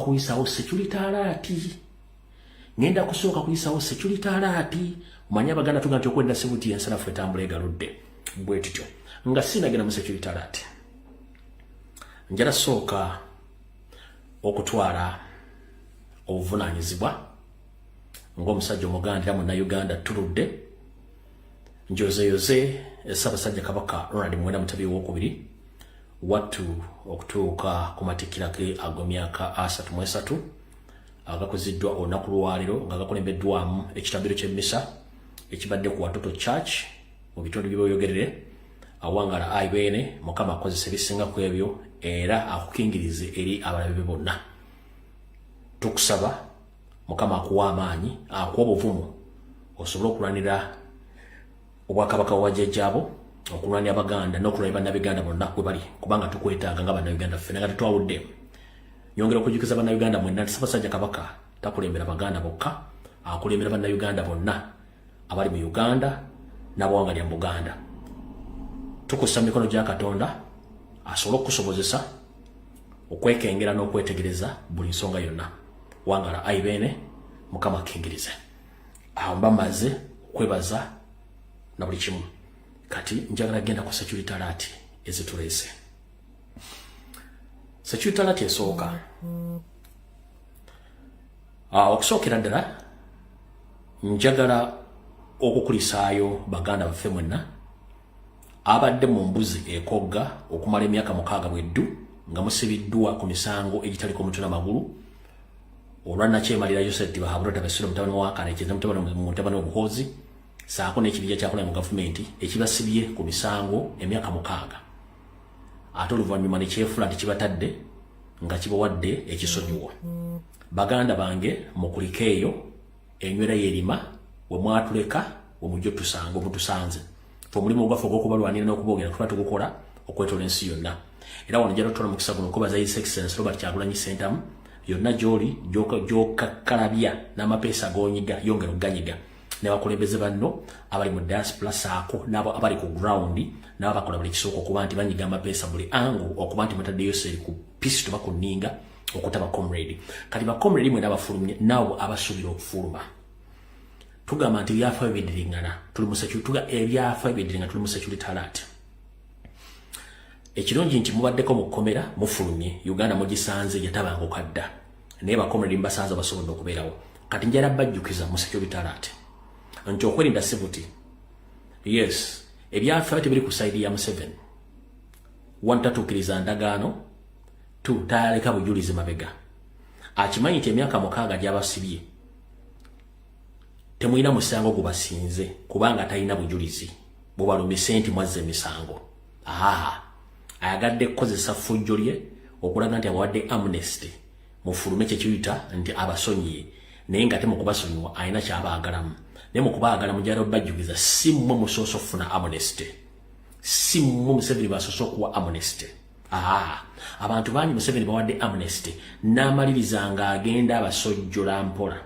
Kuyisawo security alert, ngenda kusooka kuyisawo security alert. Omanye Abaganda tuga nti okwenda sibuti ensalafu etambula egaludde. Bwe tutyo nga sinagenda mu security alert, njala sooka okutwala obuvunaanyizibwa ng'omusajja Omuganda era Munnayuganda tuludde njozeyoze Ssaabasajja Kabaka Ronald Muwenda Mutebi owokubiri wattu okutuuka ku matikkira ge ag'emyaka 33 agakuziddwa olunaku lwaleero nga gakulembeddwamu ekitambiro ky'emmisa ekibadde ku Watoto Church mu bitundu by'Oyogerere. Awangala ayi Beene, Mukama akozesa ebisinga ku ebyo era akukingirize eri abalabe be bonna. Tukusaba Mukama akuwa amaanyi, akuwa obuvumu osobole okulwanira obwakabaka bwa jjajjaabo, okulwanira Abaganda n'okulwanira Bannabuganda bonna kwe bali, kubanga tukwetaaga nga Bannayuganda ffena nga tetwawudde. Nyongera okujjukiza Bannayuganda mwenna nti Ssaabasajja Kabaka takulembera Baganda bokka, akulembera Bannayuganda bonna abali mu Uganda n'abawanga lya Buganda. Tukussa mikono gya Katonda asobole okukusobozesa okwekengera n'okwetegereza buli nsonga yonna. Wangala ayi Beene, Mukama akkingirize. Awo mba maze okwebaza na buli kimu. Kati njagala genda ku security alert ezituleese. Security alert esooka, okusookera ddala njagala okukulisaayo baganda baffe mwenna abadde mu mbuzi ekogga okumala emyaka 6 bweddu nga musibiddwa ku misango egitaliko mutwe n'amagulu olwa nakyemalira Yosef Tibahabura Tabasiro, mutabani wa Karekezi, mutabani Obuhoozi, saako n'ekibinja kyakola mu gavumenti ekibasibye ku misango emyaka 6, ate oluvannyuma ne kyefula nti kibatadde nga kibawadde ekisonyiwo. Baganda bange, mukulike eyo enywera yerima we mwatuleka, we mujja otusanga omutusanze. Fe omulimu ogwaffe ogw'okubalwanira n'okuboogera tuba tugukola okwetola ensi yonna. Era wano njala otwala omukisa guno okubaza His Excellence Robert Kyagulanyi Ssentamu. Yonna gy'oli gy'okakkalabya n'amapeesa g'onyiga, yongera okuganyiga n'abakulembeze banno abali mu diaspora saako n'abo abali ku ground, n'abo bakola buli kisooka okuba nti banyiga amapeesa buli angu okuba nti mutaddeyo seeri ku pistol ku nninga okuta bacomrade. Kati bacomrade mwena abafulumye naabo abasuubira okufuluma, tugamba nti ebyafaayo bidiriŋŋana. Tuli mu security, tuga ebyafaayo bidiriŋŋana. Tuli mu security alert. Ekirungi nti mubaddeko mu kkomera, mufulumye, Uganda mugisanze yatabanguka dda, naye bacomrade mubasanze basobodde okubeerawo. Kati njala bajjukiza mu security alert nti okwerinda si buti. Yes, ebyafaayo tebiri ku side ya Museveni. One, tatuukiriza ndagaano. Two, tayaleka bujulizi mabega. Akimanyi nti emyaka 6 gy'abasibye temulina musango gubasinze, kubanga talina bujulizi bubalumise nti mwazza emisango. Aa ayagadde kukozesa ffujjo lye okulaga nti abawadde amnesty, mufulume, kyekiyita nti abasonyiye, naye nga te mukubasonyiwa alina kyabaagalamu. Naye mukubaagala, mujala bajjukiza, si mmwe musoose okufuna amnesty, si mmwe Museveni basoose okuwa amnesty. Aa abantu bangi Museveni bawadde amnesty n'amaliriza ng'agenda abasojjola mpola,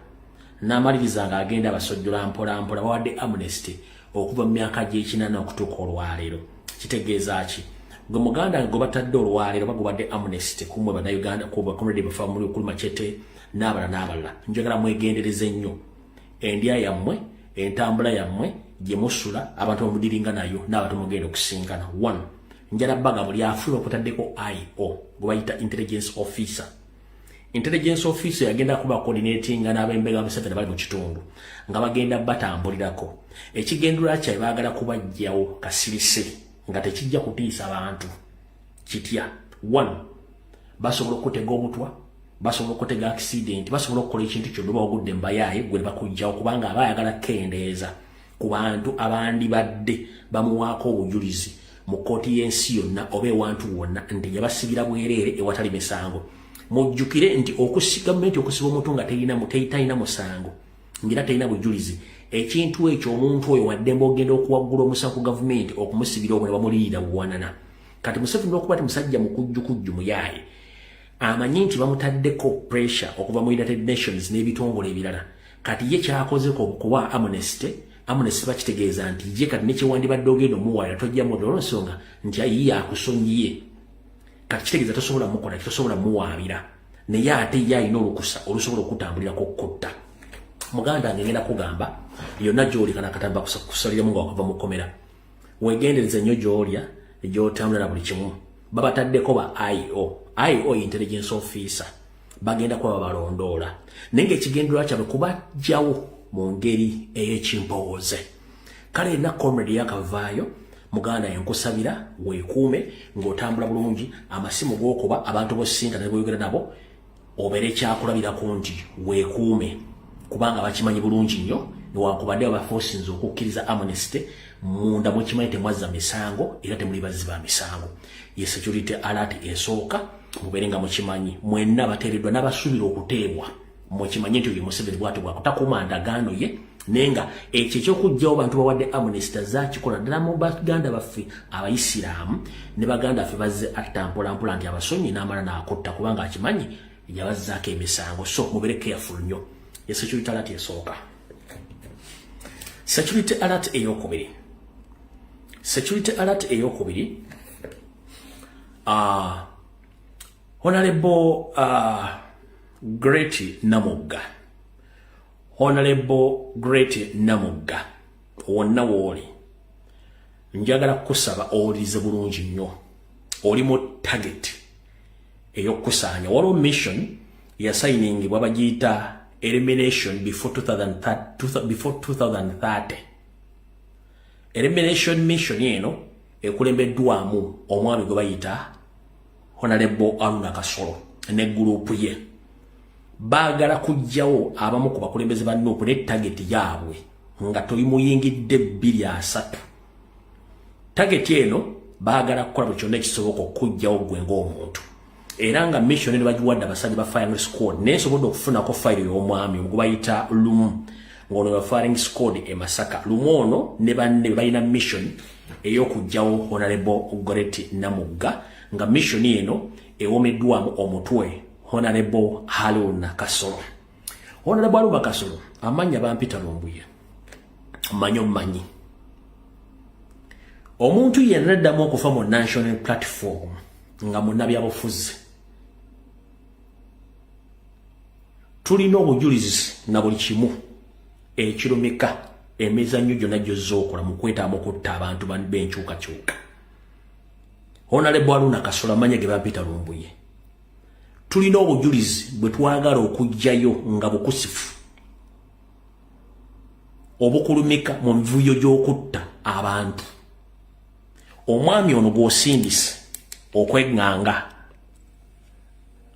n'amaliriza ng'agenda abasojjola mpola mpola. Bawadde amnesty okuva mu myaka gy'ekinana okutuuka olwaleero. Kitegeeza ki? Gwe muganda gwe batadde olwaleero, bagubadde amnesty kumwe Bannayuganda, ku bacomrade bafa muli okuli Machete n'abalala n'abalala, njagala mwegendereze nnyo endya yammwe, entambula yammwe, gye musula, abantu bamudiringa nayo n'abantu mugenda okusinkana. One, njala baga buli afuna okutaddeko IO gwe bayita intelligence officer. Intelligence officer yagenda kuba coordinatinga n'abembega Museveni bali mu kitundu nga bagenda batambulirako. Ekigendera kyabwe baagala kubajjawo kasirise nga tekijja kutiisa bantu. Kitya? One, basobola okutega obutwa, basobola okutega accident, basobola okukola ekintu kyonna oba ogudde mbayaaye gwe ne bakugjawo, kubanga aba ayagala kukendeeza ku bantu abandibadde bamuwaako obujulizi mu kkooti y'ensi yonna oba ewantu wonna nti yabasibira bwereere ewatali misango. Mujjukire nti gavumenti okusiba omuntu nga talina musango ngera talina bujulizi, ekintu ekyo omuntu oyo waddembe ogenda okuwaggula omusango ku gavumenti okumusibira obwo ne bamuliyira buwanana. Kati Museveni, olwokuba ti musajja mukujjukujju muyaaye, amanyi nti bamutaddeko pressure okuva mu United Nations n'ebitongole ebirala. Kati ye kyakozeko kuwa amnesty. Amnesty bakitegeeza nti ye kati nekyewandibadde ogenda omuwalira tojja mudde, olwensonga nti ayiye akusonyiye. Kati kitegeeza tosobola mukola, tosobola muwaabira. Naye ate ye alina olukusa olusobola okutambulirako okutta. Muganda wange, ngenda kugamba yonna gy'oli, kana katamba kusaliramu nga wakava mu kkomera, wegendereze nnyo gy'olya, gy'otambula na buli kimu. Babataddeko ba IO, IO, intelligence officer, bagenda kuba babalondoola, naye ng'ekigendererwa kyabwe kubajjawo mu ngeri ey'ekimpowooze. Kale ena comrade yakavaayo, muganda, enkusabira weekuume ng'otambula bulungi, amasimu g'okuba abantu b'osinga ne bweyogera nabo obeere kyakulabirako nti weekuume, kubanga bakimanyi bulungi nnyo, newankubadde babaforcinze okukkiriza amnesty, munda mukimanyi temwazza misango era temuli bazzi ba misango. Ye security alert esooka. Mubeere nga mukimanyi mwenna bateereddwa n'abasuubira okuteebwa, mukimanyi nti oyo Museveni bwatyo bwakutakuuma ndagaano ye, naye nga ekyo ekyokugjawo bantu bawadde amnesty zakikola ddala mu baganda baffe Abayisiraamu ne baganda baffe bazze atta mpolampola nti abasonyi n'amala n'akutta, kubanga akimanyi yabazzaako emisango. So mubeere careful nnyo. Ye security alert esooka. Security alert eyokubiri, security alert eyokubiri, Honorable Gorret Namugga, Honorable Gorret Namugga, wonna wooli njagala kukusaba owulirize bulungi nnyo. Oli mu target ey'okukusaanya. Waliwo mission yasigningibwa, bagiyita elimination before 2030, before 2030 elimination mission. Eno ekulembeddwamu omwami gwe bayita Honorable Aruna Kasolo ne group ye. Baagala kuggyawo abamu ku bakulembeze ba NUP ne target yaabwe nga tolimuyingidde 2030. Target eno baagala kukola buli kyonna ekisoboka okuggyawo gwe ng'omuntu, era nga mission eno bagiwadde abasajja ba firing squad. Naye nsobodde okufunako fayiro y'omwami gwe bayita Lumu, ng'ono wa firing squad e Masaka. Lumu ono ne banne balina mission ey'okuggyawo Honorable Gorret Namugga, nga mission eno ewomeddwamu omutwe Honorable Haruna Kasolo. Honorable Haruna Kasolo, amannya bampita Lumbuye, mmanyi omumanyi. Omuntu yenna addamu okufa mu National Platform nga munnabyabufuzi, tulina obujulizi na buli kimu ekirumika emizannyo gyonna gyozza okola mu kwetaamu okutta abantu b'enkyukakyuka. Honorable Haruna Kasolo, amanya ge bampita Lumbuye, tulina obujulizi bwe twagala okuggyayo nga bukusifu obukulumika mu mivuyo gy'okutta abantu. Omwami ono gw'osindise okweŋŋanga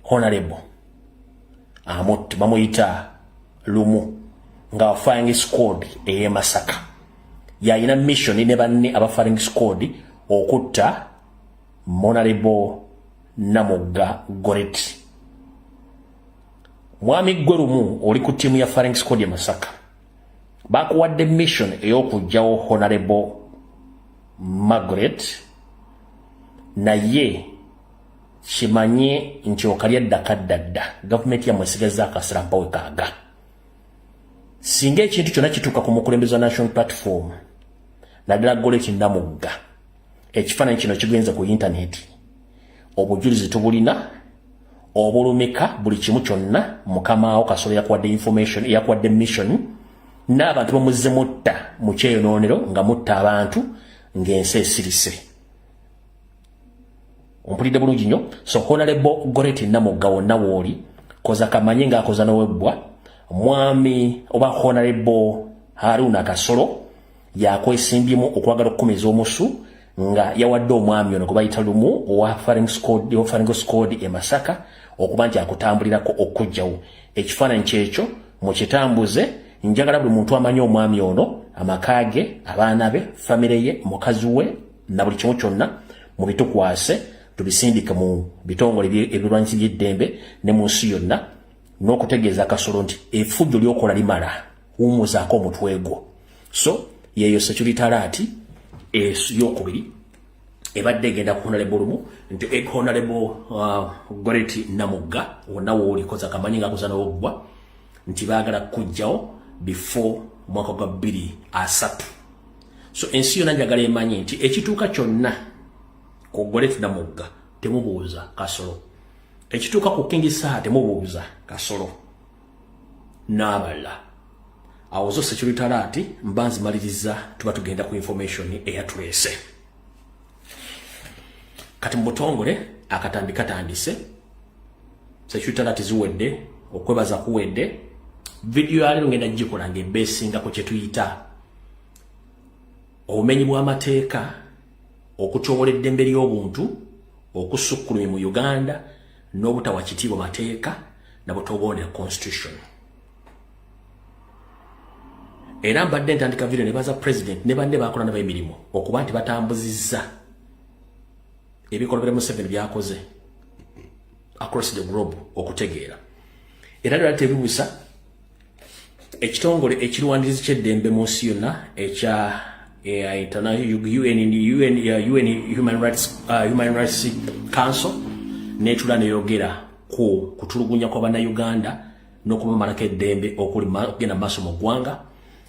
Honorable amutte, bamuyita Lumu, nga firing squad ey'e Masaka, yalina mission ne banne aba firing squad okutta Honorable Namugga Gorret. Mwami gwe Lumu, oli ku ttiimu ya firing squad e Masaka, bakuwadde mission ey'okuggyawo Honorable Margaret, naye kimanye nti okalya ddaka ddadda. Gavumenti yammwe esigazza akasira mpawe kaaga. Singa ekintu kyonna kituuka ku mukulembeze wa National Platform, naddala Gorret Namugga, ekifaananyi kino kigenze ku intaneti, obujulizi tubulina obulumika buli kimu kyonna. Mukamaawo Kasolo yakuwadde information, yakuwadde mission n'abantu bamuzze mutta mu kyeyonoonero, nga mutta abantu ng'ensi esirise. Ompulidde bulungi nnyo? So Honorable Gorret Namugga, wonna wooli, koza kamanye ng'akoza n'owebbwa. Mwami oba Honorable Haruna Kasolo yakwesimbyemu okwagala okukumiza omusu, nga yawadde omwami ono gwe bayita Lumu owa firing squad e Masaka okuba nti akutambulirako okuggyawo. Ekifaananyi kyekyo mukitambuze. Njagala buli muntu amanyi omwami ono, amaka ge, abaana be, famire ye, mukazi we na buli kimu kyonna, mubitukwase tubisindike mu bitongole ebirwanyisi by'eddembe ne mu nsi yonna, n'okutegeeza Kasolo nti effujjo lyokola limala, wumuzaako omutwe gwo. So yeeyo security alert eyokubiri ebadde egenda ku Honorable Lumu nti Honorable Gorret Namugga, wonna woolikoza kamanyi ngaakoza n'obuggwa nti baagala kujjawo before omwaka gwa 2030. So ensi yonna njagala emanyi nti ekituuka kyonna ku Gorret Namugga, temubuuza Kasolo. Ekituuka ku King Saha temubuuza, Kasolo n'abalala. Awo zo security alert mba nzimaliriza, tuba tugenda ku information eyatuleese kati mu butongole. Akatambi katandise, security alert ziwedde, okwebaza kuwedde. Vidiyo yaleero ngenda gikola ng'ebeesinga ku kye tuyita obumenyi bw'amateeka, okutyobola eddembe ly'obuntu okusukkulumye mu Uganda n'obutawa kitiibwa mateeka nabutogondera constitution. Era mbadde ntandika video nebaza president ne banne bakola nabo emirimu okuba nti batambuzizza ebikolwa bya Museveni byakoze across the globe okutegeera. Era ddala tebibusa ekitongole ekirwanirizi ky'eddembe mu nsi yonna ekya UN, Human Rights Council netula neyogera ku kutulugunya kwa bannayuganda n'okubamalako eddembe okugenda mu maaso mu ggwanga.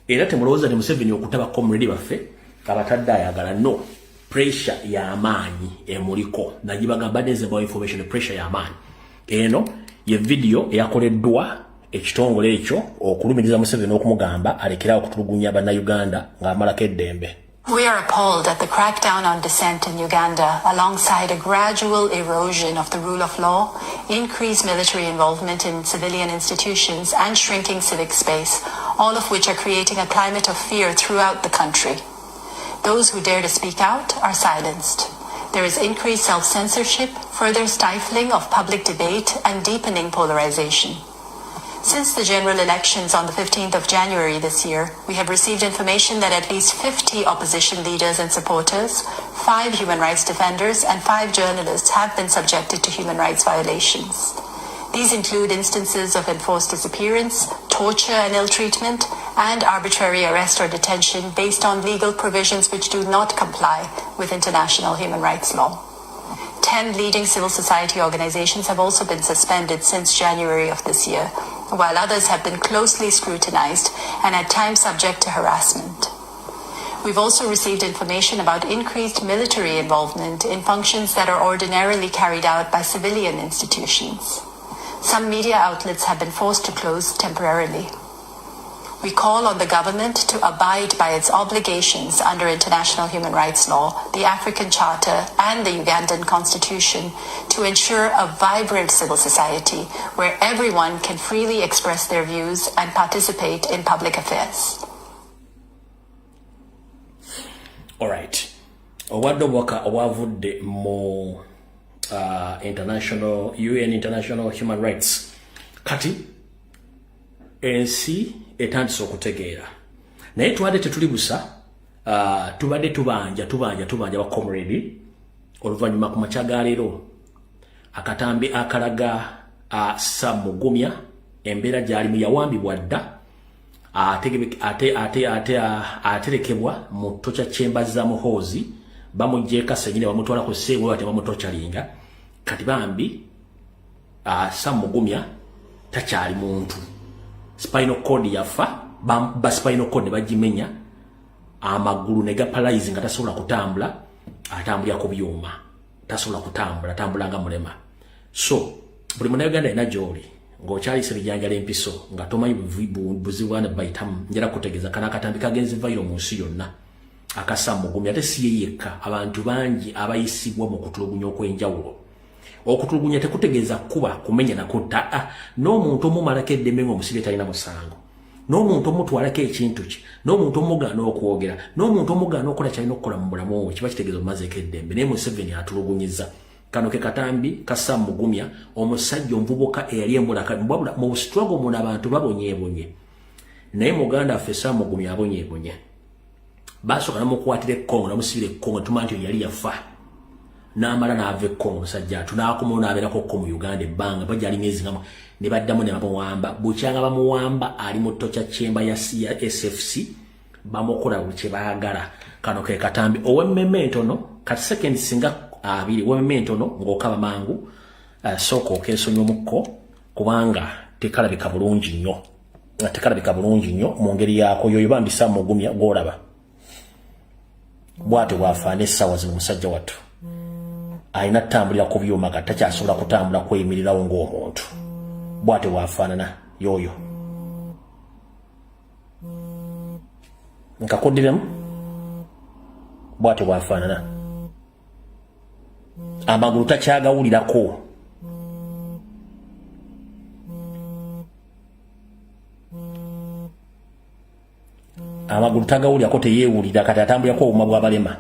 Era temulowooza nti Museveni okutaba comrade baffe abatadde ayagala. No pressure y'amaanyi emuliko, nagibagamba neze information, pressure y'amaanyi. Eno ye video eyakoleddwa ekitongole ekyo okulumiriza Museveni n'okumugamba alekerawo okutulugunya bannayuganda ng'amalako eddembe. We are appalled at the crackdown on dissent in Uganda, alongside a gradual erosion of the rule of law, increased military involvement in civilian institutions, and shrinking civic space, all of which are creating a climate of fear throughout the country. Those who dare to speak out are silenced. There is increased self-censorship, further stifling of public debate, and deepening polarization. Since the general elections on the 15th of January this year, we have received information that at least 50 opposition leaders and supporters, 5 human rights defenders, and 5 journalists have been subjected to human rights violations. These include instances of enforced disappearance, torture and ill treatment, and arbitrary arrest or detention based on legal provisions which do not comply with international human rights law. 10 leading civil society organizations have also been suspended since January of this year, while others have been closely scrutinized and at times subject to harassment. We've also received information about increased military involvement in functions that are ordinarily carried out by civilian institutions. Some media outlets have been forced to close temporarily. We call on the government to abide by its obligations under international human rights law, the African Charter, and the Ugandan Constitution to ensure a vibrant civil society where everyone can freely express their views and participate in public affairs. Alright. Obwadde obubaka obwavudde mu international UN, International Human Rights. Kati ensi etandise okutegeera, naye tubadde tetuli busa, tubadde tubanja tubanja tubanja ba comrade. Oluvannyuma ku makya ga leero, akatambi akalaga Sam Mugumya embeera gy'alimu. Yawambibwa dda, ate aterekebwa mu torture chamber za Muhoozi. Bamugjeeka senyine, bamutwala ku seewe bate bamutorturinga. Kati bambi Sam Mugumya takyali muntu. Spinal cord yafa, ba spinal cord ne bagimenya, amagulu ne gaparalyze nga tasobola kutambula, atambulira ku byuma, tasobola kutambula, atambula nga mulema. So buli munnayuganda yena gy'oli ng'okyalisa ebijanjala empiso nga tomanyi buzibu bwana bayitamu, njala kutegeeza kana akatambi kagenze viral mu nsi yonna akasa Mugumya. Ate si ye yekka, abantu bangi abayisibwa mu kutulugunya okw'enjawulo. Okutulugunya tekutegeeza kuba kumenya nakutta, n'omuntu omumalako eddembe ng'omusibye talina musango, n'omuntu omutwalako ekintu kye, n'omuntu omugaana okwogera, n'omuntu omugaana okukola kyalina okukola mu bulamu bwe, kiba kitegeeza omumazeeko eddembe. Naye Museveni atulugunyiza. Kano ke katambi kasa Mugumya, omusajja omuvubuka eyali embulaka. Wabula mu struggle muno abantu babonyeebonye, naye muganda waffe Sam Mugumya abonyeebonye. Basooka namukwatira ekkongo, namusibira ekkongo, tuma nti yali yafa, n'amala n'ava ekkongo omusajja atu n'akomawo n'abeerako ko mu Uganda ebbanga bajja ali myezi nga ne baddamu ne bamuwamba. Bukyanga bamuwamba, ali mu torture chamber ya SFC, bamukola buli kye baagala. Kano ke katambi. Ow'emmeme entono kati sekendi singa 20, ow'emmeme entono ng'okaba mangu, sooka okeesonyi omukko kubanga tekalabika bulungi nnyo, tekalabika bulungi nnyo mu ngeri yaako. Yoyo bambi Sam Mugumya gw'olaba bw'atyo bw'afaana essaawa zino, musajja wattu. Alina tutambulira ku byuma, kati takyasobola kutambula kweyimirirawo ng'omuntu. Bw'atyo bw'afaanana yoyo. Nkakuddiremu, bw'atyo bw'afaanana, amagulu takyagawulirako. Amagulu tagawulirako, teyeewulira, kati atambulirako obuma bw'abalema.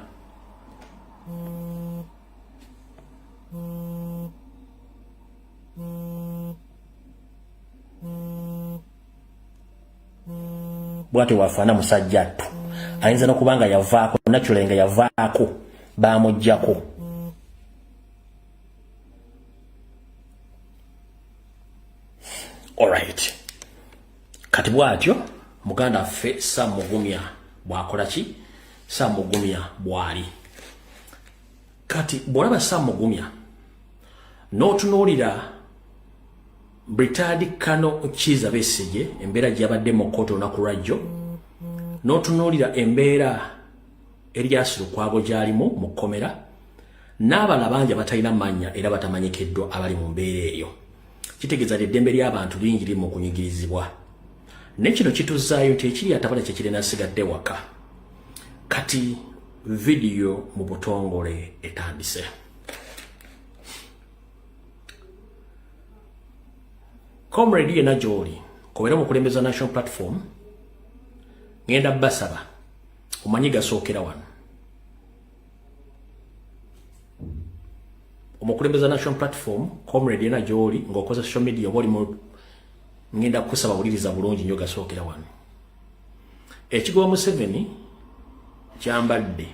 Bwatyo wafaana musajja attu. Ayinza nokuba nga yavaako naturally, nga yavaako bamugjako. Alright, kati bwatyo muganda waffe Sam Mugumya bwakola ki? Sam Mugumya bwali kati bwolaba Sam Mugumya n'otunuulira Retired Colonel Kiiza Besigye, embeera gyabadde mu kkooti olunaku lwajjo, n'otunuulira embeera Erias Lukwago gy'alimu mu kkomera, n'abalala bangi abatalina mannya era batamanyikiddwa abali mu mbeera eyo, kitegeeza nti eddembe ly'abantu lingi liri mu kunyigirizibwa. Naye kino kituzaayo nti ekiri atabala kyekirina asigadde waka. Kati vidiyo mu butongole etandise. Comrade yena gy'oli kobeera omukulembeza National Platform, ngenda basaba omanyi gasookera wano. Omukulembeza National Platform, comrade yena gy'oli ng'okoze social media oba oli mu, ngenda kukusaba wuliriza bulungi nnyo, gasookera wano. Ekigoba Museveni kyambadde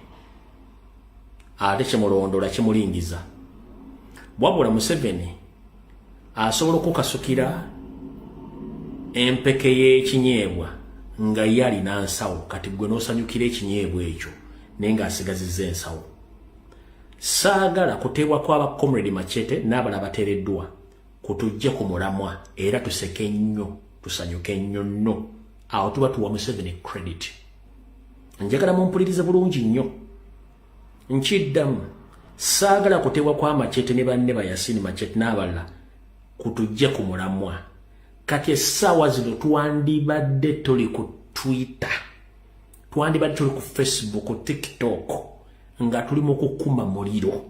ate kimulondola, kimulingiza. Wabula Museveni asobola okukasukira empeke y'ekinyeebwa nga ye alina nsawo, kati gwe n'osanyukira ekinyeebwa ekyo naye ng'asigazizza ensawo. Saagala kuteebwa kw'aba Comrade Machete n'abala abateereddwa kutujje ku mulamwa era tuseke nnyo, tusanyuke nnyo nno. Awo tuba tuwa Museveni credit. Njagala mumpulirize bulungi nnyo, nkiddamu, saagala kuteebwa kwa Machete ne banne bayasini Machete n'abalala kutujje ku mulamwa. Kati essaawa zino twandibadde tuli ku Twitter, twandibadde tuli ku Facebook, TikTok, nga tuli mu kukuma muliro.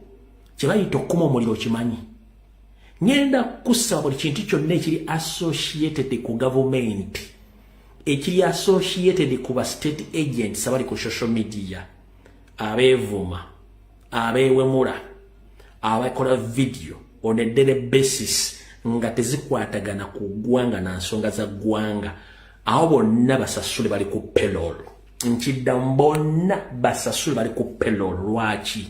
Kye bayita okukuma omuliro kimanyi? Ngenda kusaba buli kintu kyonna ekiri associated ku gavumenti, ekiri associated ku ba state agents abali ku social media, abeevuma, abeewemula, abakola video on a daily basis nga tezikwatagana ku ggwanga na nsonga za ggwanga, awo bonna basasule, bali ku payroll. Nkiddamu, bonna basasule, bali ku payroll. Lwaki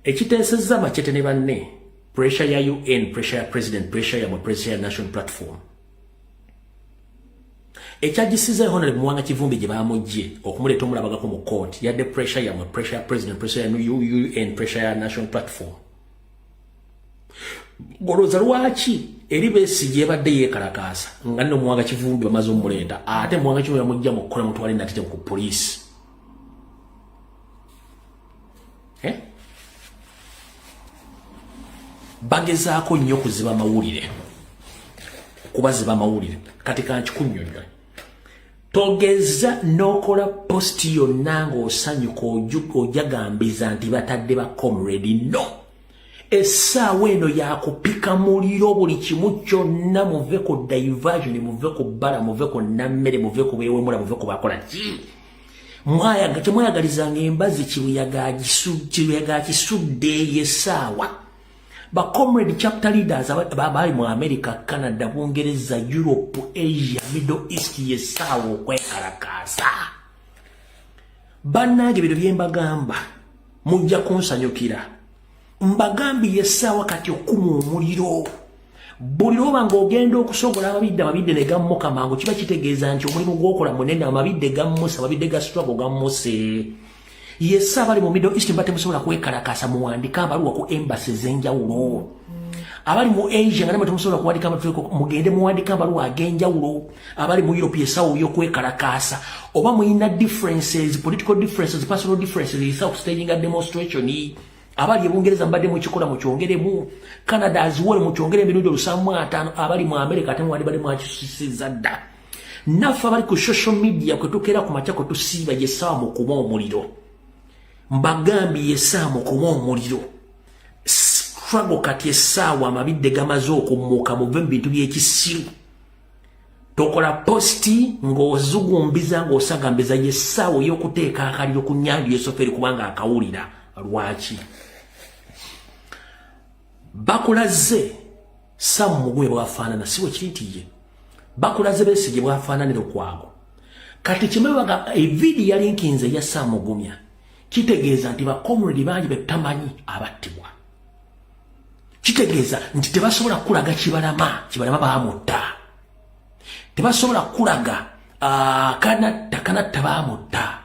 ekiteesezza Machete ne banne? Pressure ya UN, pressure ya president, pressure ya pressure ya National Platform. Ekyagisiza Honorable Muwanga Kivumbi gye bamugye okumuleeta omulabagako mu court yadde pressure yamwe, pressure ya president, pressure ya UN, pressure ya National Platform. Golooza lwaki eri Besigye ebadde yeekalakaasa nga nno Muwanga Kivumbi bamaze omuleeta, ate Muwanga Kivumbi bamugja mu kukola mutwale natite ku poliisi, eh? Bagezaako nnyo kuziba mawulire, kubaziba mawulire. Kati kankikunnyonnyola, togeza n'okola post yonna ng'osanyuka ojagambiza nti batadde ba comrade. No, essaawa eno yakupika muliro. Buli kimu kyonna muve ku diversion, muve ku bbala, muve ku nammere, muve ku beewemula, muve ku bakola ki. Temwayagalizanga embazi kibuyaga kisudde. Yessaawa ba comrade chapter leaders bali mu America, Canada, Bungereza, Europe, Asia, Middle East, yessaawa okwekalakaasa. Bannange, bino byembagamba mujja kunsanyukira. Mbagambye, yessaawa kati okuma omuliro. Buli lwoba ng'ogenda okusogola amabidde, amabidde ne gammuka mangu, kiba kitegeeza nti omulimu gw'okola munene. Amabidde gammuse, amabidde ga struggle gammuse. Yesse abali mu Middle East mba temusobola kwekalakasa, muwandike amabaluwa ku embassy ez'enjawulo. Abali mu Asia nga namwe temusobola kuwandika, mugende muwandike amabaluwa ag'enjawulo. Abali mu Europe, yesawo y'okwekalakasa. Oba muyina differences, political differences, personal differences, yesawo kustaginga demonstration. Abali ebungereza mbadde mukikola, mukyongeremu. Canada as well, mukyongere emirundi 750. Abali mu America ate mwali bali mwakisusizza dda. Naffe abali ku social media, kwe tukeera ku makya, kwe tusiiba, yessaawa mukuba omuliro. Mbagambye, yessaawa mukuba omuliro. Struggle kati essaawa amabidde gamaze okummuka. Muve mu bintu by'ekisiru. Tokola post ng'ozugumbiza, ng'osagambiza. Yessaawa ey'okuteeka akaliro ku nyanju yesoferi, kubanga akawulira. Lwaki bakulaze Sam Mugume bwafaanana? Si bwe kiri nti ye bakulaze Besigye bwafaananira okwago. Kati kimebaga evidiyo yalinkinze ya Sam Mugumya, kitegeeza nti ba comrade bangi betutamanyi abattibwa. Kitegeeza nti tebasobola kulaga Kibalama. Kibalama bamutta. Tebasobola kulaga Kanatta. Kanatta bamutta.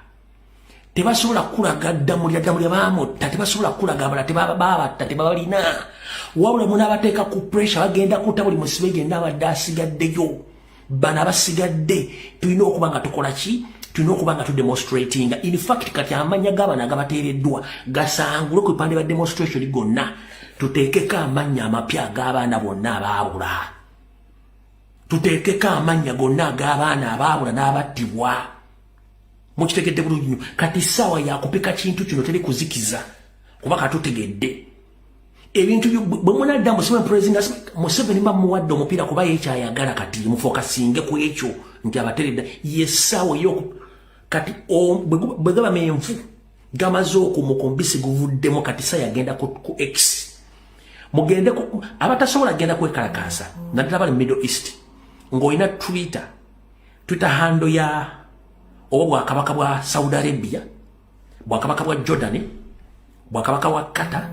Tebasobola kulaga Ddamulya. Ddamulya bamutta. Tebasobola kulaga abala babatta, tebabalina. Wabula munaabateeka ku pressure, bagenda kutta buli musibe genna abadde asigaddeyo. Bano abasigadde tulina okuba nga tukola ki? Tulina okuba nga tudemonstratinga. In fact, kati amanya g'abano agabateereddwa gasangule ku bipande bya demonstration gonna, tuteekeko amannya amapya ag'abaana bonna abaabula. Tuteekeko amannya gonna ag'abaana abaabula n'abattibwa. Mukitegedde bulungi nnyo. Kati ssaawa yakupika kintu kino, teri kuzikiza, kuba katutegedde ebintu. Bwe munadda Museveni, president Museveni bamuwadde omupiira kuba yekyayagala. Kati mufokasinge ku ekyo nti abateredda. Yessaawa eyoku kati bwe gaba menvu gamaze okumuka, omubisi guvuddemu. Kati sa yagenda ku X. Mugende abatasobola genda kwekalakaasa, naddala bali Middle East, ng'olina Twitter handle ya oba bwakabaka bwa Saudi Arabia, bwakabaka bwa Jordan, bwakabaka bwa Qatar,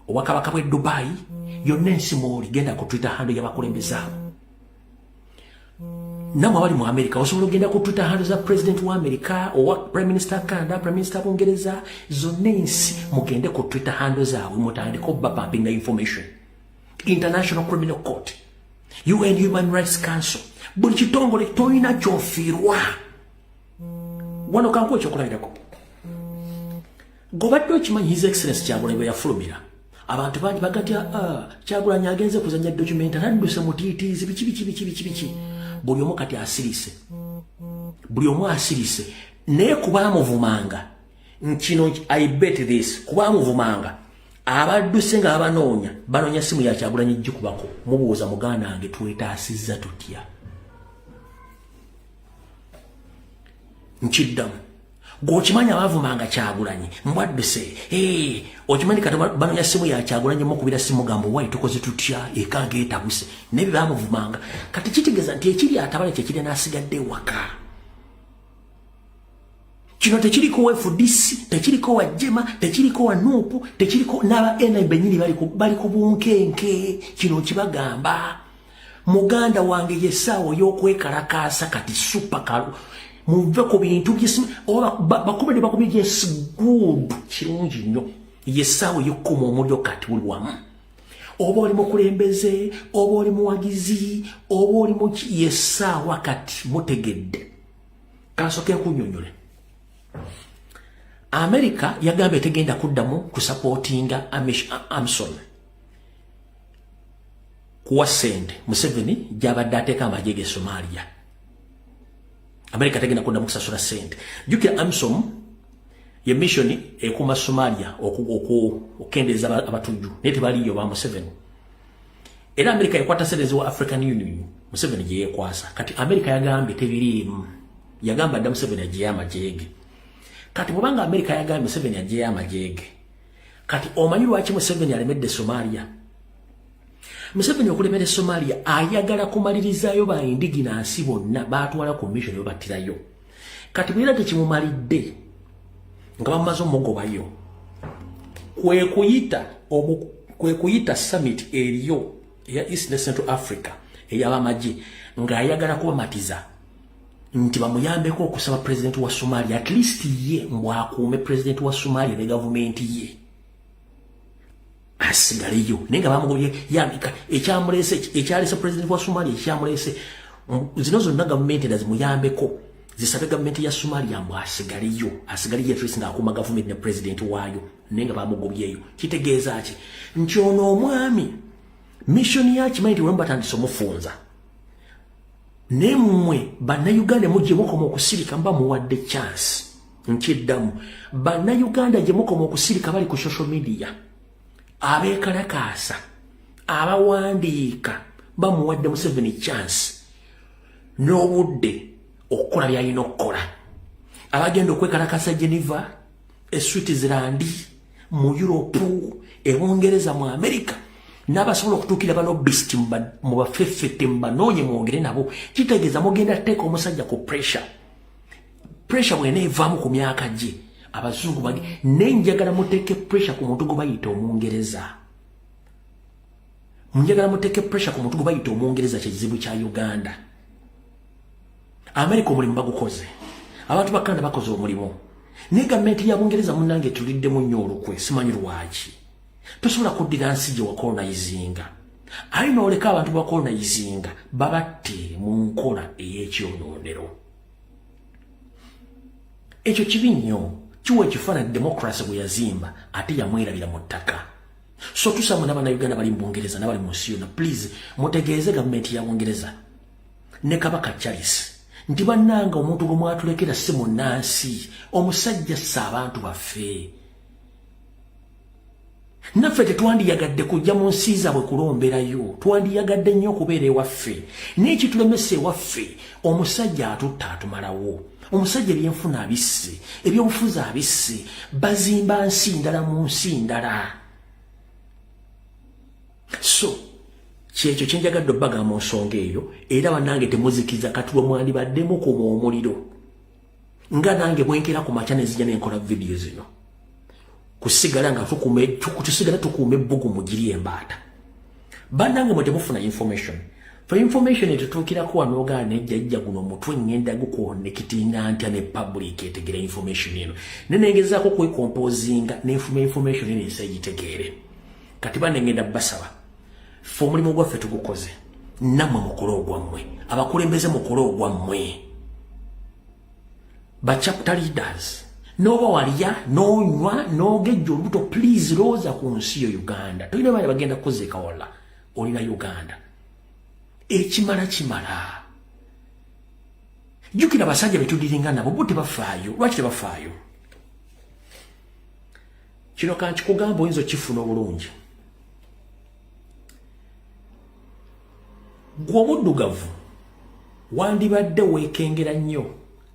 obwakabaka bw'e Dubai, yonna ensi mwoli, genda ku Twitter handle y'abakulembeze abo. Namwe abali mu America, osobola ogenda ku Twitter handle za president wa America, owa prime minister Canada, prime minister Bungereza, zonna ensi. Mugende ku Twitter handle zaabwe, mutandike obapampinga information. International Criminal Court, UN Human Rights Council, buli kitongole, tolina kyofiirwa. Wano kankuwa ekyokulabirako. Gobadde okimanyi His Excellence Kyagulanyi bwe yafulumira, abantu bangi bagatya, "Ah, Kyagulanyi agenze kuzanya documentary, adduse mutiitiizi, biki biki biki biki biki." Buli omu kati asirise, buli omu asirise. Naye kubamuvumanga nkino, I bet this, kubamuvumanga abadduse nga babanoonya, banoonya simu ya Kyagulanyi gikubako, mubuuza, "Muganda wange, twetaasizza tutya?" Nkiddamu, gweokimanyi abavumanga Kyagulanyi mbwadduse, okimanyi kati banonya simu ya Kyagulanyi, mukubira simu gambo, "Wai, tukoze tutya? Eka ngeetabuse." Naye bebamuvumanga kati kitegeeza nti ekiri atabale kyekiri n'asigadde ewaka. Kino tekiriko wa FDC, tekiriko wa JEEMA, tekiriko wa NUP, tekiriko n'aba NI bennyini. Bali ku bunkenke. Kino kibagamba, muganda wange, yessaawa y'okwekalakaasa kati. Super kalu, muve ku bintu oba bakube ne bakubye. Yes, good, kirungi nnyo. Yessaawa ey'okkuma omuliro kati buli wamu. Oba oli mukulembeze, oba oli muwagizi, oba oli muki, yessaawa kati. Mutegedde? Kansooke nkunnyonnyole. America yagambye tegenda kuddamu kusapootinga AMISOM, kuwa sente Museveni gyabadde ateeka amagye ge Somalia. America tegenda kuddamu kusasula sente. Jjukira AMISOM ye mission ekuuma Somalia okukendeeza abatujju, naye tebaliyo ba Museveni. Era America ekwata sente ziwa African Union, Museveni gye yeekwasa. Kati America yagambye tebiriimu, yagamba dda Museveni aggyeyo amagye ge. Kati bwobanga America yagambye Museveni aggyeyo amagye ge, kati omanyi lwaki Museveni alemedde Somalia? Museveni okulemera Somalia ayagala kumalirizayo ba indigenous bonna batwala ku mission, babattirayo. Kati bwera tekimumalidde nga bamaze omugobayo, kwe kuyita summit eriyo eya East ne Central Africa ey'abamagye, ng'ayagala kubamatiza nti bamuyambeko okusaba president wa Somalia, at least ye mbwakuume president wa Somalia ne gavumenti ye asigaleyo. Naye nga bamugobye yambika ekyamulese, ekyalese president wa Somalia, ekyamulese zino zonna gavumenti endala zimuyambeko. Zisabe gavumenti ya Somalia mbu asigaleyo, asigaleyo at ng'akuuma gavumenti ne pulezidenti waayo, naye nga bamugobyeyo. Kitegeeza ki? Nti ono omwami mission yakimanyi nti wemu batandise omufunza. Nemmwe Bannayuganda mujje mukoma okusirika, mba muwadde chance. Nkiddamu, Bannayuganda gye mukoma okusirika, bali ku social media, abeekalakaasa, abawandiika, bamuwadde Museveni chance n'obudde okukola byalina okukola. Abagenda okwekalakasa Geneva, e Switzerland, mu Europe, ebungereza, mu America, n'abasobola okutuukira ba lobbyist mu bafefete, mubanoonye, mwogere nabo. Kitegeeza mugenda teeka omusajja ku pressure. Pressure bw'eneevaamu ku myaka gye, abazungu bage nenjagala muteeke pressure ku muntu gwe bayita Omungereza. Njagala muteeke pressure ku muntu gwe bayita Omungereza. Kyekizibu kya Uganda. Amerika omulimu bagukoze, abantu ba Canada bakoze omulimu, naye gavumenti ya Bungereza munnange etuliddemu nnyo olukwe. Simanyi lwaki. Tosobola kuddira nsi gye wakolonizinga, aye nooleka abantu bakolonizinga babatte mu nkola ey'ekyonoonero. Ekyo kibi nnyo, kiwa ekifaananyi democracy bwe yazimba ate yamwerabira mu ttaka. So tusaba n'Abannayuganda bali mu Bungereza n'abali mu nsi yonna, please mutegeeze gavumenti ya Bungereza ne Kabaka Charles nti bannanga omuntu gwe mwatulekera si munnansi. Omusajja ssa abantu baffe. Naffe tetwandiyagadde kujja mu nsi zaabwe kulomberayo, twandiyagadde nnyo okubeera ewaffe, naye ekitulemesa ewaffe, omusajja atutta, atumalawo. Omusajja ebyenfuna abisse, ebyobufuzi abisse, bazimba nsi ndala mu nsi ndala. So kyekyo kyenjagadde obbaga mu nsonga eyo. Era bannange temuzikiza katulo, mwandibaddemu kuma omuliro nga nange bwenkera ku makya nezijja nenkola vidiyo zino, kusigala nga tusigala tukuuma ebbugu mugiri embaata. Bannange mwe temufuna information. For information etutuukirako wano, ogaa nejjajja guno omutwe ngenda guconnectinga ntya ne public etegera information eno? Nenengezaako kwecomposinga nenfuma information eno ensi egitegeere. Kati banne ngenda basaba, ffe omulimu gwaffe tugukoze, nammwe mukole ogwammwe. Abakulembeze mukole ogwammwe, ba chapter leaders. Noba walya nonywa nogejja olubuto, please lowooza ku nsi yo Uganda. Tolina baana bagenda kukuziika wala, olina Uganda. Ekimala kimala. Jjukira abasajja betudiringa nabo bo tebafaayo. Lwaki tebafaayo? Kino kankikugamba, oyinza okifuna obulungi. Gwe omuddugavu wandibadde weekengera nnyo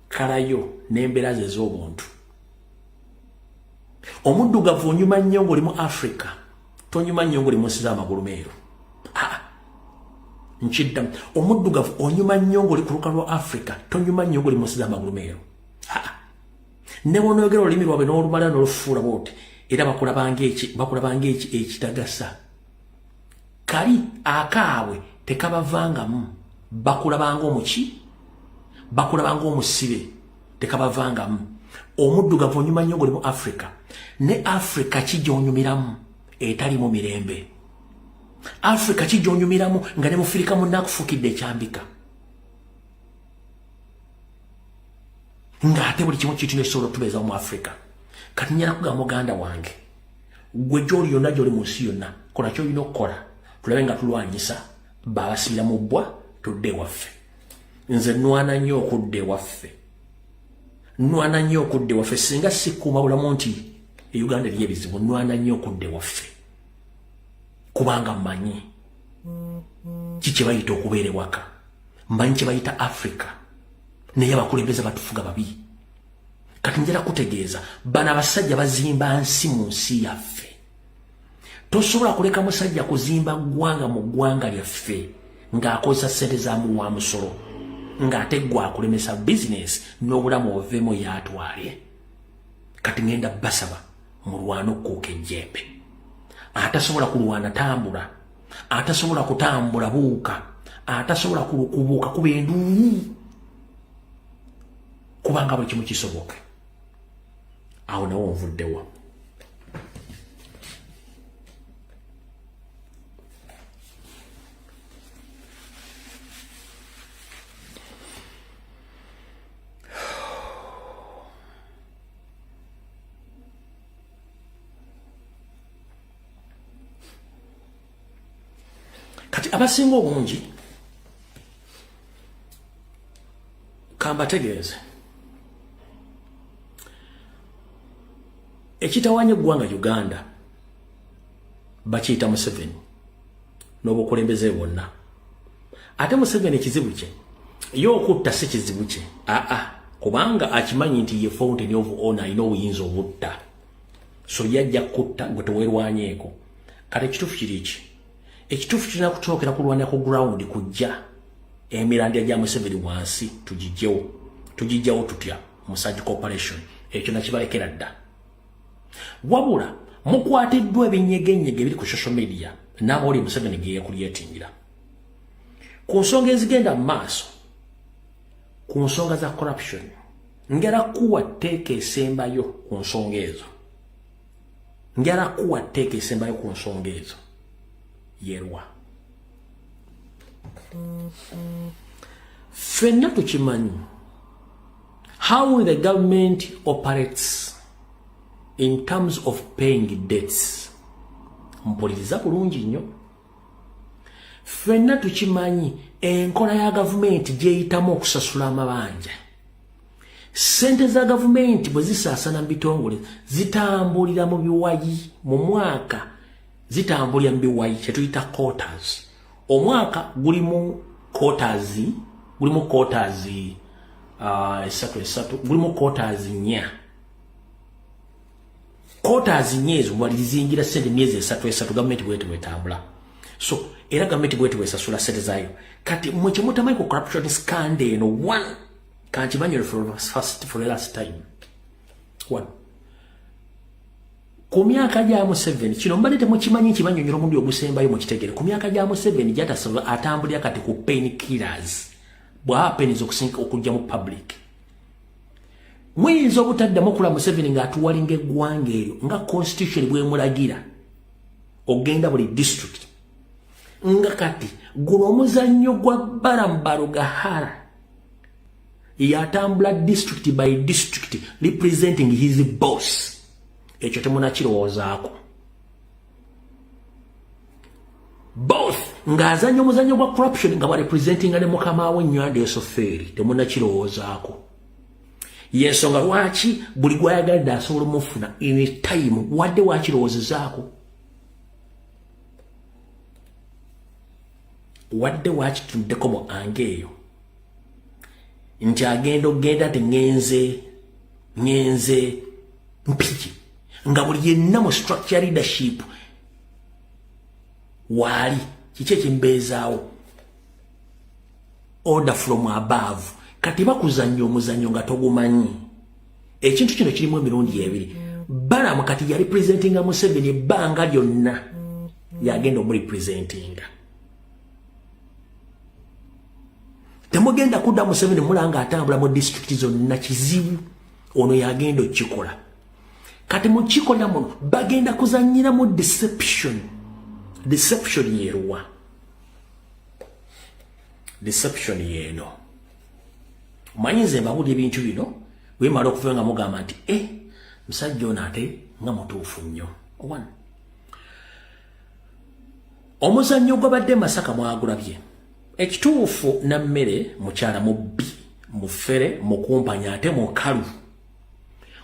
kalayo n'embeera ze ez'obuntu. Omuddugavu onyuma nnyo ng'oli mu Africa, tonyuma nnyo ng'oli mu nsi z'amagulu meeru. Nkiddamu, omuddugavu onyuma nnyo ng'oli ku lukalu lwa Africa, tonyuma nnyo ng'oli mu nsi z'amagulu meeru. Ne bw'onoyogera olulimi lwabwe n'olumala n'olufuula bwoti, era bakulabanga eki ekitagasa. Kali akaabwe tekabavangamu, bakulabanga omuki, bakulabanga omusibe, tekabavangamu. Omuddugavu onyuma nnyo ng'oli mu Africa. Ne Africa ki gy'onyumiramu etali mu mirembe? Africa ki gy'onyumiramu nga ne mufirika munnaakufukidde ekyambika, ng'ate buli kimu kitino ekisobola otubeezawo mu Africa? Kati nyala kugamba muganda wange, gwe gyoli yonna, gyoli mu nsi yonna, kola kyolina okukola, tulabe nga tulwanyisa babasibira mu bbwa, tudde ewaffe. Nze nwana nnyo okudda ewaffe, nwana nnyo okudda ewaffe. Singa sikuuma bulamu nti e Uganda eriyo ebizibu, nwana nnyo okudda ewaffe, kubanga mmanyi ki kye bayita okubeera ewaka, mmanyi kye bayita Africa. Naye abakulembeze batufuga babi. Kati njala kutegeeza, bano abasajja bazimba nsi mu nsi yaffe. Tosobola kuleka musajja kuzimba ggwanga mu ggwanga lyaffe ng'akozesa ssente za muwa musolo, ng'ate gwe akulemesa bizinesi n'obulamu oveemu yaatwale. Kati ngenda basaba mulwane okukuuka ejjembe. Atasobola kulwana tambula, atasobola kutambula buuka, atasobola kubuuka kuba enduulu, kubanga buli kimu kisoboka. Awo nawo nvuddewa. Kati abasinga obungi kambategeeze ekitawanya eggwanga Uganda bakiyita Museveni n'obukulembeze bwonna. Ate Museveni ekizibu kye ye okutta si kizibu kye, aa, kubanga akimanyi nti ye fountain of honor, alina obuyinza obutta, so yajja kutta gwe teweerwanyeeko. Kati ekituufu kiri ki? Ekituufu kirina kukyokera kulwanira ku ground, kujja emirandira gya Museveni wansi, tugijjewo. Tugijjawo tutya? Mu cooperation. Ekyo nakibalekera dda. Wabula mukwatiddwa ebinyegenyege ebiri ku social media n'amawulire Museveni ge yeekuliyetingira ku nsonga ezigenda mu maaso, ku nsonga za corruption. Njala kuwa tteeka esembayo ku nsonga ezo, njala kuwa tteeka esembayo ku nsonga ezo yerwa. Ffenna tukimanyi how the government operates in terms of paying debts. Mpuliriza bulungi nnyo. Ffenna tukimanyi enkola ya gavumenti gyeyitamu okusasula amabanja. Ssente za gavumenti bwe zisaasana mu bitongole, zitambulira mu biwayi. Mu mwaka zitambulira mu biwayi kyetuyita quarters. Omwaka gulimu quarters, gulimu quarters esatu esatu, gulimu quarters nnya. Quarters nnya ezo mubalirizingira ssente myezi 3 3. Gavumenti bwete bwetambula, so era gavumenti bwete bwesasula ssente zaayo. Kati mwe kyemutamanyi ku corruption scandal eno, one, kankimanyire for the last time, one, ku myaka gya Museveni, kino mbadde temukimanyi, nkibanyonyola omulundi ogusembayo mukitegere. Ku myaka gya Museveni gyatasobola, atambulira kati ku pain killers, bw'aba pains okusinga okujja mu public. Muyinza obutaddamu okula Museveni ng'atuwalinga eggwanga eryo nga constitution bwemulagira ogenda buli district, nga kati guno omuzannyo gwa Balaam Barugahara, yatambula district by district representing his boss. Ekyo temunakirowoozaako. Both ng'azannya omuzannyo gwa corruption nga barepresentinga ne mukama we Nywanda Esofeeri, temunakirowoozaako. Yensonga lwaki buli gwayagalidde asobola omufuna in time. Wadde wakirowoozezaako, wadde wakituddeko mu ange eyo nti agenda okugenda nti ŋŋenze Mpigi, nga buli yenna mu structure leadership waali, kiki ekimbeezaawo? Order from above. Kati bakuzannya omuzannyo nga togumanyi. Ekintu kino kirimu emirundi ebiri. Balamu kati yali presentinga Museveni ebbanga lyonna, yagenda omurepresentinga. Temugenda kudda Museveni mulanga atambula mu disitulikiti zonna, kizibu. Ono yagenda okukikola. Kati mukikola muno bagenda kuzanyira mu deception. Deception yeruwa? Deception yeeno. Omanyi nze mbabuulira ebintu bino, bwemala okuva nga mugamba nti e musajja ono ate nga mutuufu nnyo. One, omuzannyo gwabadde Masaka mwagulabye. Ekituufu, Nammere mukyala mubbi, mufere, mukumpanya ate mukalu.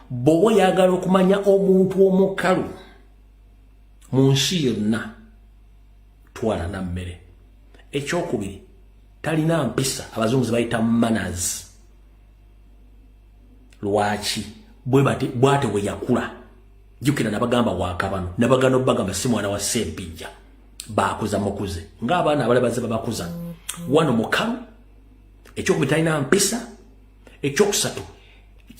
Bw'oba oyagala okumanya omuntu omukalu mu nsi yonna, twala Nammere. Ekyokubiri, talina mpisa, abazungu ze bayita manners. Lwaki? Bwate bwe yakula. Jjukira nabagamba wakabano, nabagano bagamba si mwana wa Ssempijja, bakuza mukuze ng'abaana abala bazze babakuza. Wano mukalu. Ekyokubiri, talina mpisa. Ekyokusatu,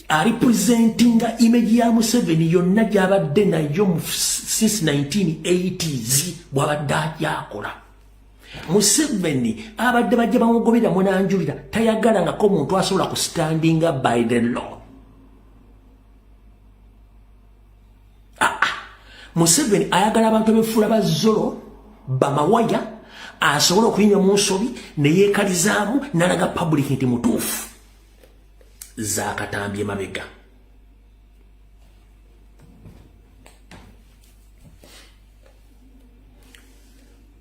alipresentinga image ya Museveni yonna gy'abadde nayo since 1980s bw'abadde ajakola. Museveni abadde bajja bamugobera munanjulira, tayagalangako omuntu asobola kustandinga by the law. Ah, ah. Museveni ayagala abantu abefuula bazolo bamawaya, asobole okuyinya mu nsobi neyeekalizaamu nalaga public nti mutuufu. Zakatambye mabega.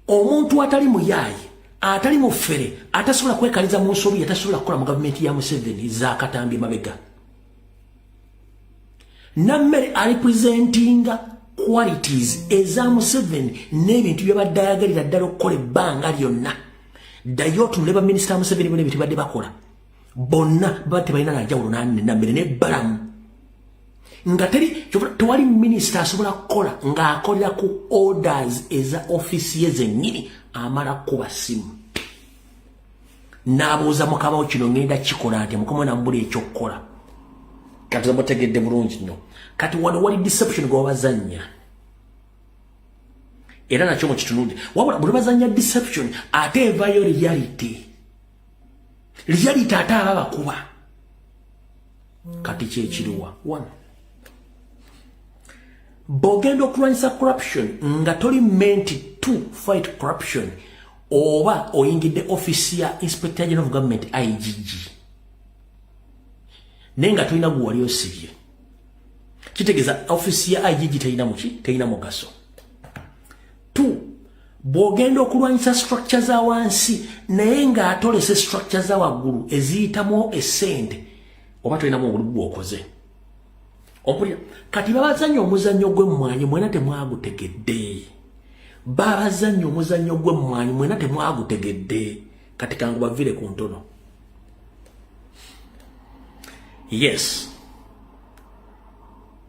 Omuntu atali muyaayi, atali mufere, atasobola kwekaliza mu nsobi, atasobola kukola mu gavumenti ya Museveni zakatambi mabega. Nammere arepresentinga qualities eza Museveni n'ebintu byabadde ayagalira ddala okukola ebbanga lyonna. Ddayo otunule baminisita ba Museveni bona, ebintu badde bakola bonna baba tebalina nanjawulo nammere nebbalamu nga teri. Tewali minisita asobola kukola ng'akolera ku orders eza ofiisi ye zennyini. Amala kuba simu n'abuuza mukama wo, "Kino ngenda kikola nti?" Mukama namubula ekyokukola. Kati mutegedde bulungi nnyo. Kati wano wali deception gwe babazannya, era nakyo mukitunudde. Wabula bwe bazannya deception, ate evayo reality. Reality ate aba bakuba. Kati kyekiriwa wano? Bw'ogenda okulwanyisa corruption nga toli meant to fight corruption, oba oyingidde office ya Inspector General of Government, IGG, naye nga tolina gwe wali osibye, kitegeeza office ya IGG terina muki, terina mugaso. Two, bw'ogenda okulwanyisa structure za wansi naye ng'atolese structure za waggulu eziyitamu essente, oba tolinamu obulibu bw'okoze. Ompulira? Kati babazannya omuzannyo gw'emmwanyi, mwena temwagutegedde. Babazannya omuzannyo gw'emmwanyi, mwena temwagutegedde. Kati kangu bavire ku ntono. Yes,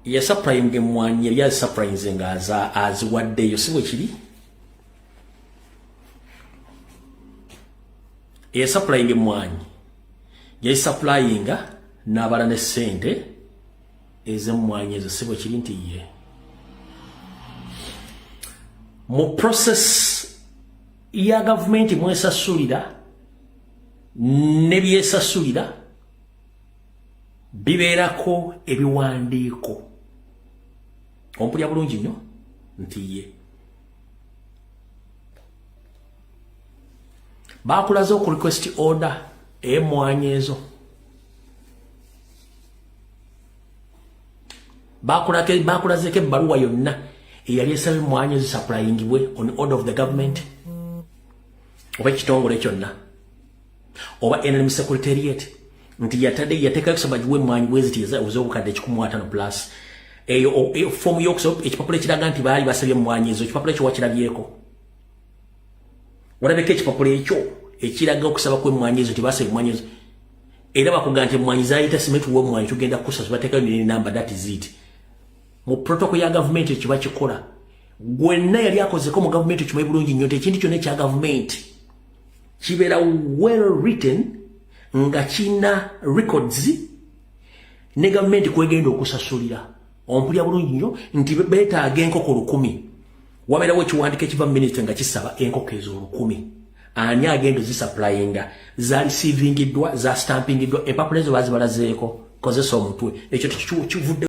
yasupplyinga emmwanyi, yali azisupplyinze nga aziwaddeyo, si bwe kiri? Eyasupplyinga emmwanyi yayisupplyinga n'abala ne ssente ez'emmwanyi ezo, si bwe kiri? Nti ye mu process ya gavumenti mwesasulira ne byesasulira bibeerako ebiwandiiko. Ompulya bulungi nnyo? Nti ye bakulaze oku request order ey'emmwanyi ezo, bakulazeeko ebbaluwa yonna eyali esaba emmwanyi ezisupplyingibwe on order of the government oba ekitongole kyonna oba NRM secretariat, nti yatadde yateekayo kusaba giwe emmwanyi bweziti ez'obukadde 150 plus. Eyo foomu y'okusaba, ekipapula ekiraga nti baali basabye emmwanyi ezo, ekipapula ekyo wakirabyeko? Walabeko ekipapula ekyo ekiraga okusaba kw'emmwanyi ezo, tibasaba emmwanyi ezo? Era bakuga nti emmwanyi zayita simenti w'emmwanyi tugenda kusasa, bateekayo nenamba, that is it. Mu protocol ya gavumenti ekiba kikola, gwenna yali akozeko mu gavumenti okimanyi bulungi nnyo nti ekintu kyonna ekya gavumenti kibeera well written, nga kina records ne gavumenti kwegenda okusasulira. Ompulya bulungi nnyo? Nti beetaaga enkoko 1000, wabeerawo ekiwandiiko ekiva mu minisitule nga kisaba enkoko ezo 1000. Ani agenda ozisupplyinga? Zareceivingiddwa, zastampingiddwa, empapula ezo bazibalazeeko? Kozesa omutwe, ekyo kivudde.